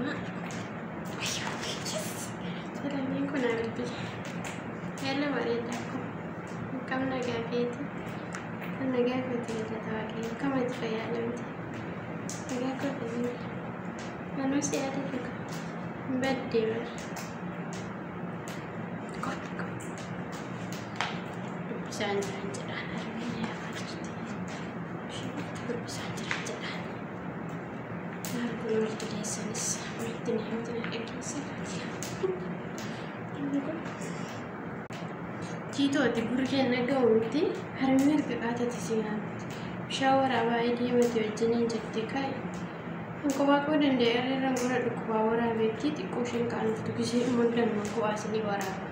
Galatoomaa. Salameen kun bilbila. Yalla bareedaa koo. Akkam nagaa keeti? Kan nagaa kooti galata Waaqayyo. Akkam ati fayyaa? Nagaa kooti jira. Anuu si yaada dhuga. Hin baddee bar. Kottu kottu. Dubbisaan jiran jedhaan harmeen yaafaa jirti. Isheen dubbisaan jiran jedhaan. Arguun walitti dhiyeessanis walitti na himti na dhageessa laati. Jiitoo ati gurri kee dhaga'u miti harmee erga qaatati si yaamti. Bishaan waraabaa deemate wajjiniin jettee kaa'i. Kan kophaa koo danda'e irra gora dhukkubaa waraabeetti xiqqoo isheen qaanoftu gisee mul'anuma kophaa isinii waraaba.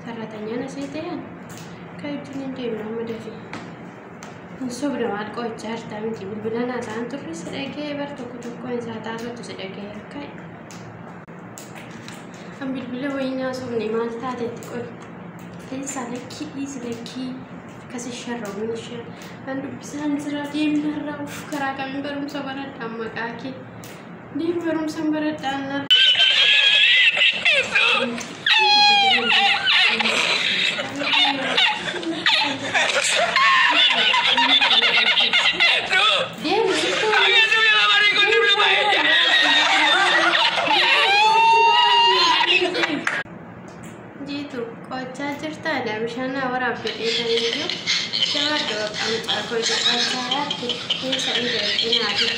Sarratanyaan asii ta'an kaa'i wajjiniin deemna amma dafee. Hin sobda maal qo'achaa jirtaa miti bilbila naa ta'an turre si dhaga'ee bar tokko tokkoon isaa taasifatu si dhaga'ee kaa'i. Kan bilbila wayii naa sobne maal taateetti qo'i. Leensaa lakkii dhiisi lakkii akkas sharroomni ishee kan dubbisaan jira deemnarraa uff karaa kamiin barumsa baradhaan maqaa kee deem barumsa baradhaan narra. Deem. Jiitu qo'achaa jirtaadha bishaan naa waraabbe dheedaniyyuu jabaadhu bakka mucaa koo qo'achaa yaadde keessa dhiira naafif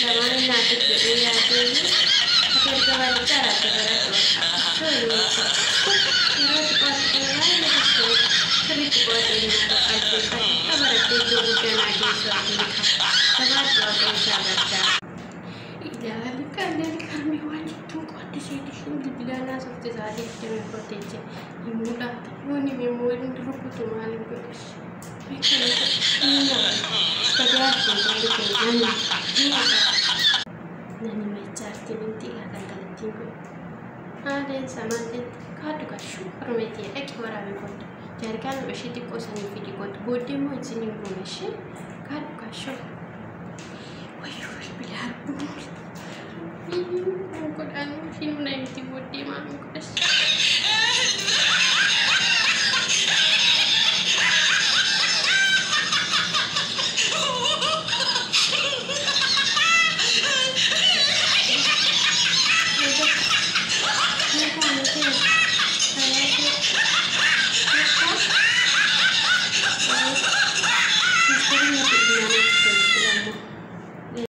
lamaan naafif jedhee yaadeeyyuu ati erga baadiyyaa raadde baradhu bakka yeroo itti qo'attu kana baay'ee tokko sirriitti qo'atee inni bakka akka barattee iddoo guddaa naa geessu abdii qaba jabaadhu waaqa isaa gargaara. Ilaali kan harmee waan jettuun qo'atte seeti isheen bilbilaan haasofte sa'aatii 24 teessee himuu laata yoon hime immoo inni rukutu maaliif godhesh. Nani machaartiin inti ilaa kankalattiin kun. Haadeensa maal jette kaadhu kaadhu harmeetii dhaqi waraabee kottu. Jaarkaan ishee xiqqoo sanii fidi kottu. Booddee immoo isin hin goone ishee kaadhu kaadhu.